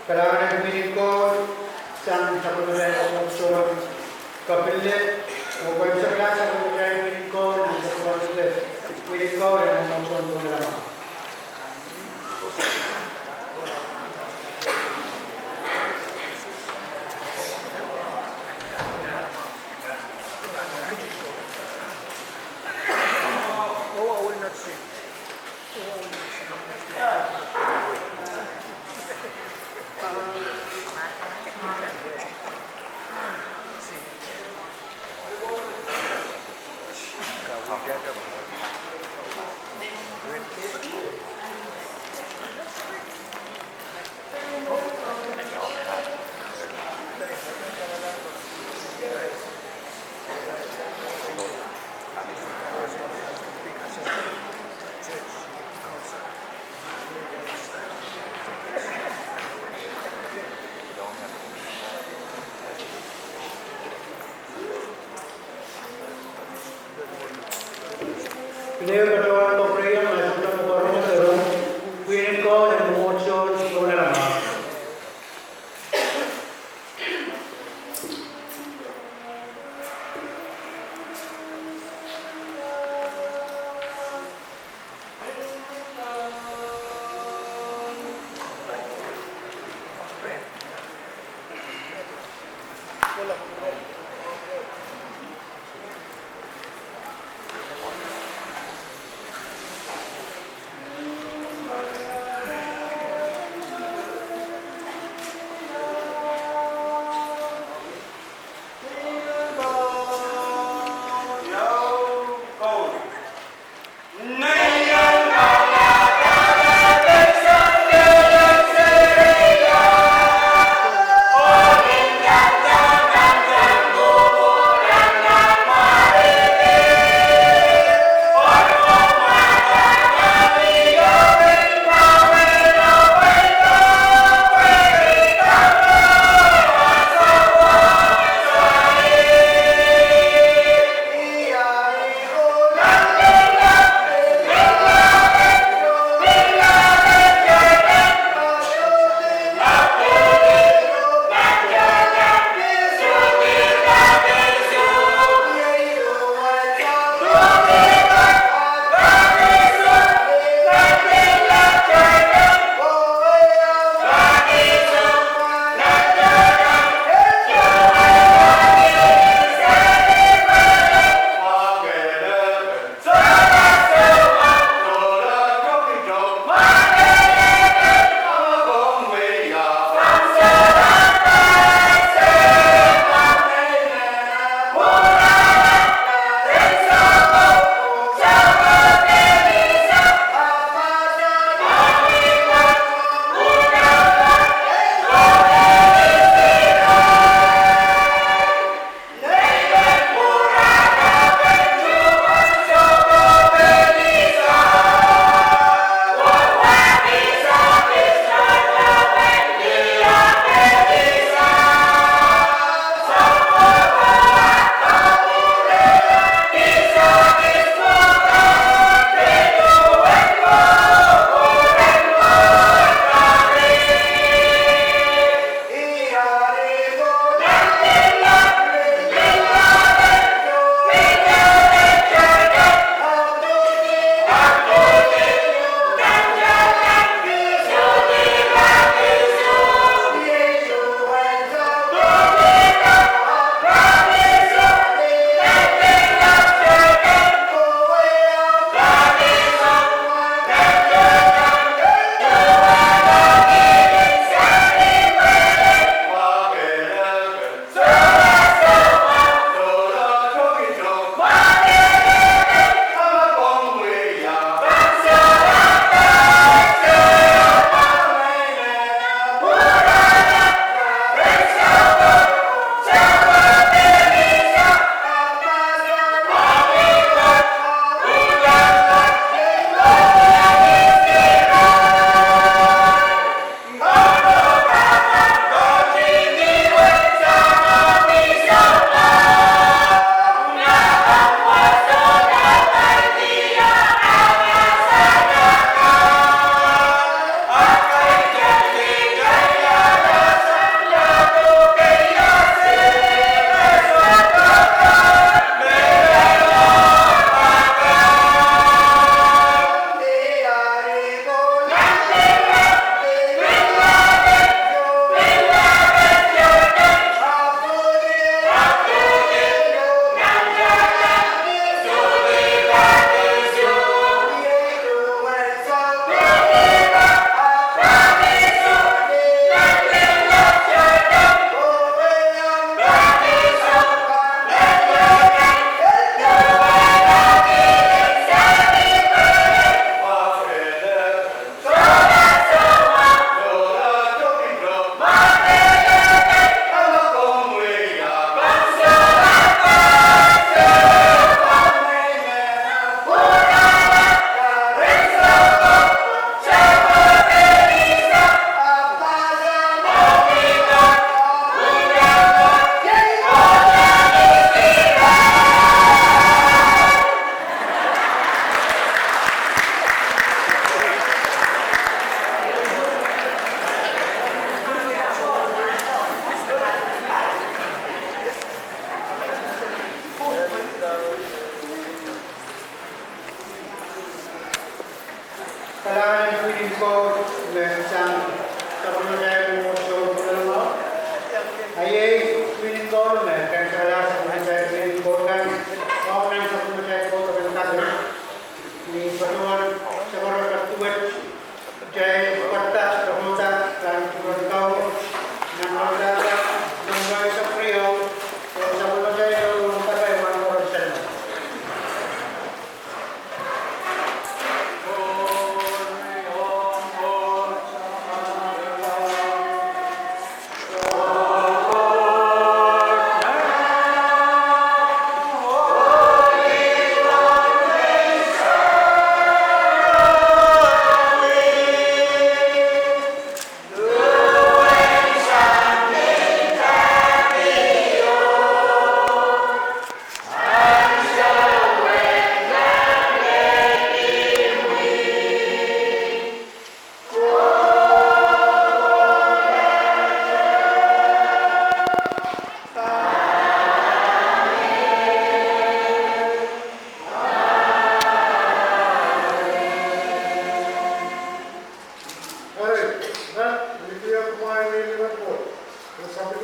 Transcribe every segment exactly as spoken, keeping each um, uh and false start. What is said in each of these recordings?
Kalahngan en pwihn en koul sang sapwellimatail mwomwohdiso en Kapinle, oh kemehla sapwellimatail pwihn en koul nan sapwellimatail pwihn en koul nan mwomwohdiso en Kauno Lamah. Pil ehu patohwan koperei ong Master Tom Korong Serong, pwihn en koul en mwomwohdiso en Kauno Lamah.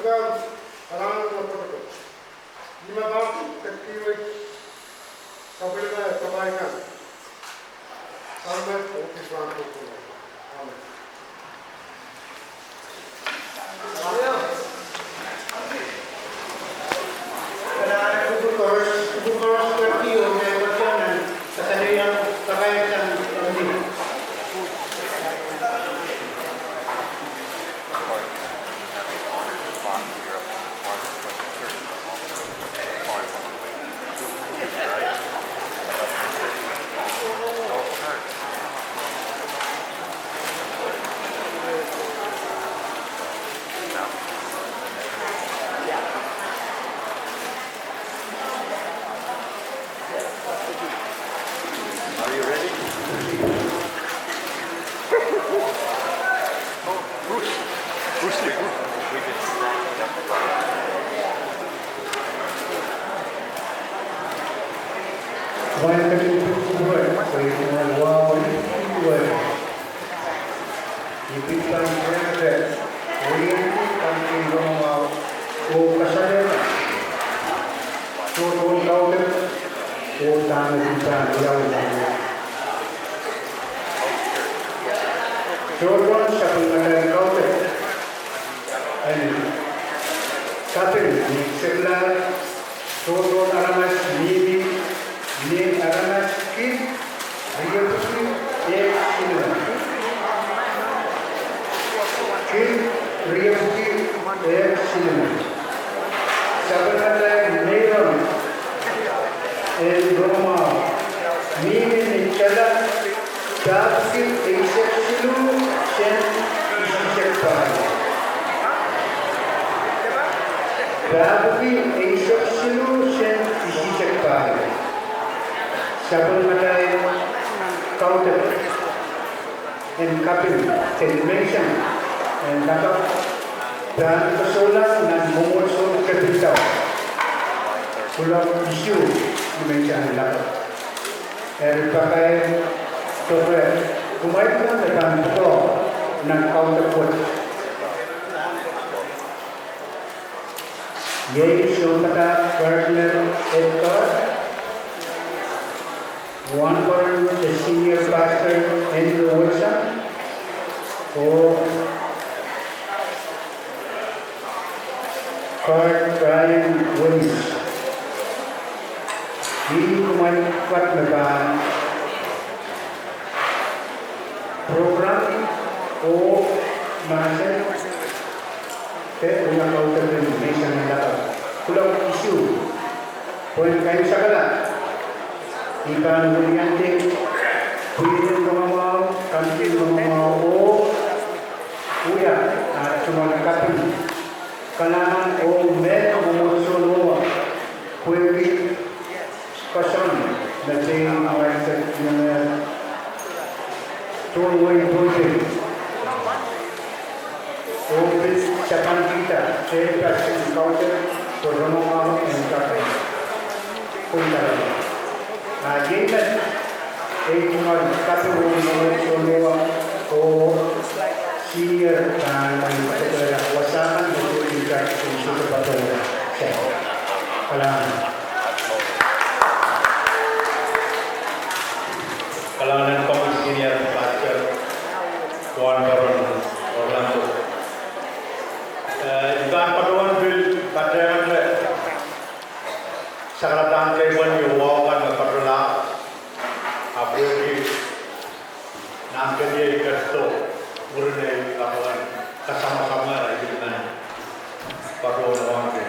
Kalahngan me koaros. Ni me pahn ketikihwei sapwellime sapai kan. Aramas oh kisang kuku. Amen. Kalahngan kuku koaros, kuku koaros keti oh me koaros nan kasalehiong sapai kan. Are you ready? Oh, Bruce. Bruce, Bruce. Why don't you put the word so you can have one word? Ipwidi pahn prehngete, oh iei pahn kin rongamwahu oh kasalehda tohrohr en kaudok oh dahme pahn wiawi. Tohrohr en sapwellimatail kaudok en kaping ni sekla, tohrohr aramas mihmi ni aramas kid riepwiki ehk silime. Kid riepwiki ehk silime. Sapwellimatail meiron en rongamwahu mihmi ni tala pahpwiki eisek siluh sent isisek pahieu. Pahpwiki eisek siluh sent isisek pahieu. Sapwellimatail kaudok en kaping de nimenseng en lakapw pahn koasoia nan mwomwohdiso tepin tau. Kuloak isuh nimenseng en lakapw. Eri pakair doke kumwail kan me pahn pwukoa nan kaudok wet. Iei Sounpadahk Cardinal Edgar Wahnporon, the senior pastor en Welsang, oh Card Brian Williams. Ih kumwail kan me pahn program oh mahsen de wia kaudok en nimenseng en lakapw. Kuloak isuh, pwehn kaimwisekala, I pahn weliandi pwihn en rongamwahu, kamkin rongamwahu oh wia at tungoal kaping. Kalahngan oh mehn mwomwohdiso mwowe pwehki koasoandi me pein amwail sehd me tohrohr en pohnpei. Oh pil sapwandihda sehd passion kaudok pwe rongamwahu en kaping. Pwehki a iei met ei tungoal kaping oh mwomwohdiso mwowe oh senior pahn patohwei wasa kan me pwehki kaping sehd patohwei. Kalahngan. Kalahngan en komwi senior pastor Wahnporon Orlando. Eh, I pahn patohwan pil patehngete sakaradahn tepel ni wahu kan me patohla, ahpw pwehki Nahnkeniei ketido, mwurin ei patohwan kasamwasamwehla I pil men patohwan wahngki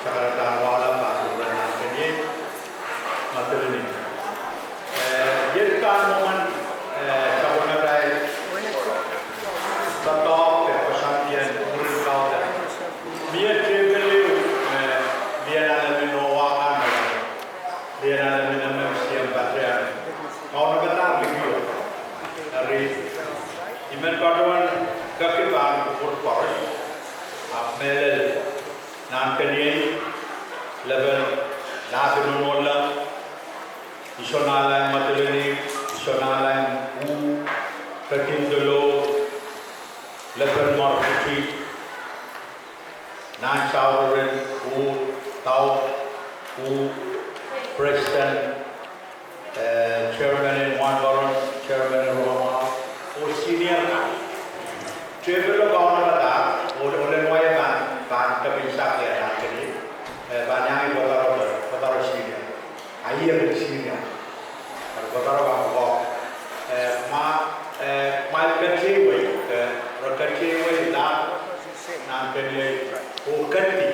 sakaradahn wahla pahn mwurin Nahnkeniei Madolenihmw. Eh, iei pahn mwomwen, eh, sapwellimatail doadoahk de koasoandien mwurin kaudok. Mie tepel ehu me lien ale mih nohwa kan me lien ale mih nemen siem patehng. Kaunopada likio. Eri, I men patohwan kaki pahn kupwur koaros, ahpw mehlel, Nahnkeniei, lepin Lahdi Nohnohla, Isonalain Madolenihmw, Isonalain Uh, Ketin Dohlour, lepin Marpwiti, Nan saureren, uh, daur, uh, president, eh, chairman en Mwohn Poron, chairman en Roma, oh senior kan. Tepelo kaunopadahr, oh, oh lel wai pahn, pahn tepin sakia nan kene, eh, pahn iang pwadaro, pwadaro senior. Ahi iang senior. Pwadaro pahn pwukoa. Eh, ma, eh, ma ketewei, eh, re ketewei la, nan kene, oh keti.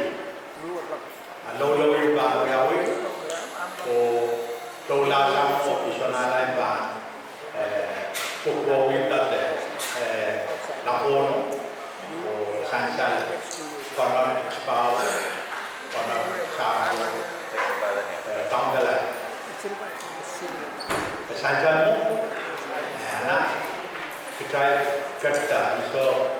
A loulou pahn wiawi, oh doula sang oh isonala pahn, eh, pwukoahda, eh, Lakono, oh sansal, Kono Spau, Kono Saro, eh, Tongpela. Sansal mwo, eh, na, kitail kekda, so,